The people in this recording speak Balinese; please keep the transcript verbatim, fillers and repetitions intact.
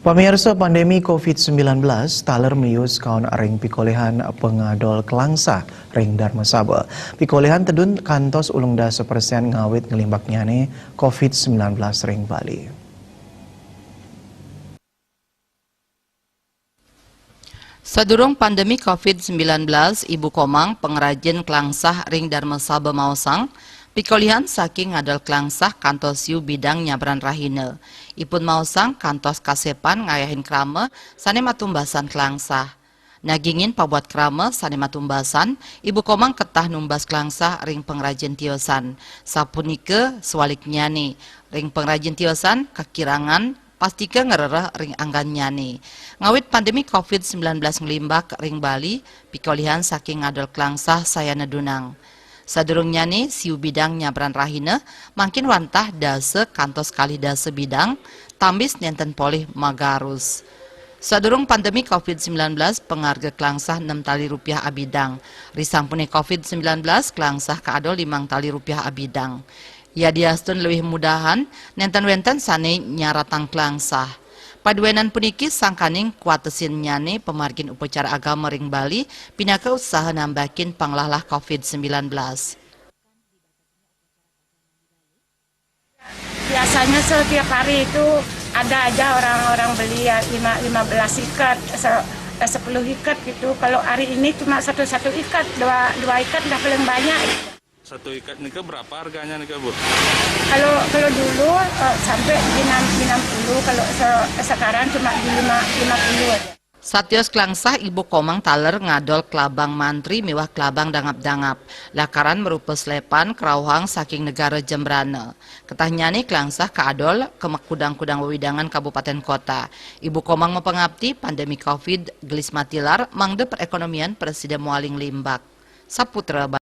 Pamirsa, pandemi covid sembilan belas taler melius kaon ring pikolihan pangadol klangsah ring Darmasaba. Pikolihan tedun kantos ulung dasa persen ngawit nglimbaknyane covid sembilan belas ring Bali. Sadurung pandemi covid sembilan belas, Ibu Komang, pangrajin klangsah ring Darmasaba maosang, pikolihan saking ngadol klangsah kantos siu bidang nyabran rahina. Ipun maosang kantos kasepan ngayahin krama sane matumbasan klangsah. Nagingin pabuat krama sane matumbasan, Ibu Komang ketah numbas klangsah ring pangrajin tiosan. Sapunika swaliknyane, ring pangrajin tiosan kakirangan pastika ngrereh ring anggannyane. Ngawit pandemi covid sembilan belas nglimbak ring Bali, pikolihan saking ngadol klangsah sayan nedunang. Sadurungnyane, siu bidang nyabran rahina, mangkin wantah dasa kantos kalih dasa bidang, tambis nenten polih magarus. Sadurung pandemi covid sembilan belas, pangarga klangsah nem tali rupiah abidang. Risampune covid sembilan belas, klangsah kaadol limang tali rupiah abidang. Yadiastun luih mudahan, nenten wenten sane nyaratang klangsah. Paduenan puniki sangkaning kuatesinnyane pamargin upacara agama ring Bali, pinaka usaha nambakin panglahlah covid sembilan belas. Biasanya setiap hari itu ada aja orang-orang beli ya lima, lima belas ikat, se- eh, sepuluh ikat gitu. Kalau hari ini cuma satu-satu ikat, dua, dua ikat udah paling banyak. Satu ikat nika berapa harganya nika, Bu? Kalau kalau dulu eh, sampai di enam, enam puluh, kalau se- sekarang cuma di lima, lima puluh aja. Satios klangsah, Ibu Komang taler ngadol klabang mantri miwah klabang dangap-dangap. Lakaran marupa slepan krauhang saking negara Jembrana. Ketahnyane klangsah kaadol ka makudang-kudang wewidangan kabupaten kota. Ibu Komang mapangapti pandemi covid gelis matilar mangda perekonomian prasida moali nglimbak. Saputra